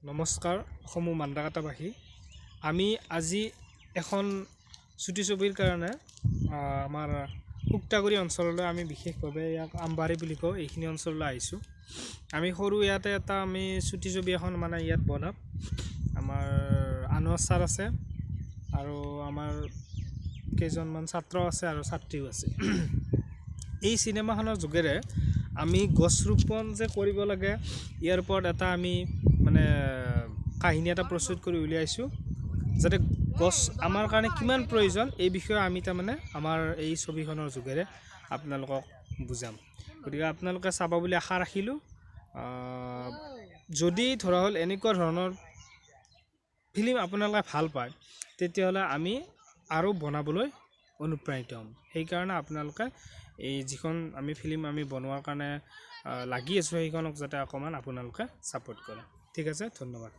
নমস্কাৰ সমূহ মান্দাকাটাবাসী, আমি আজি এখন চুটি ছবিৰ কাৰণে আমাৰ শুক্তাগুৰি অঞ্চললৈ আমি বিশেষভাৱে ইয়াক আমবাৰী বুলি কওঁ, এইখিনি অঞ্চললৈ আহিছোঁ। আমি সৰু ইয়াতে এটা আমি চুটি ছবি এখন মানে ইয়াত বনাম। আমাৰ আনোৱাৰ ছাৰ আছে আৰু আমাৰ কেইজনমান ছাত্ৰ আছে আৰু ছাত্ৰীও আছে। এই চিনেমাখনৰ যোগেৰে আমি গছ ৰোপণ যে কৰিব লাগে ইয়াৰ ওপৰত এটা আমি মানে কাহিনী এটা প্ৰস্তুত কৰি উলিয়াইছোঁ, যাতে গছ আমাৰ কাৰণে কিমান প্ৰয়োজন এই বিষয়ে আমি তাৰমানে আমাৰ এই ছবিখনৰ যোগেৰে আপোনালোকক বুজাম। গতিকে আপোনালোকে চাব বুলি আশা ৰাখিলোঁ। যদি ধৰা হ'ল এনেকুৱা ধৰণৰ ফিল্ম আপোনালোকে ভাল পায়, তেতিয়াহ'লে আমি আৰু বনাবলৈ অনুপ্ৰাণিত হ'ম। সেইকাৰণে আপোনালোকে এই যিখন আমি ফিল্ম আমি বনোৱাৰ কাৰণে লাগি আছোঁ, সেইখনক যাতে অকণমান আপোনালোকে ছাপোৰ্ট কৰে। ঠিক আছে, ধন্যবাদ।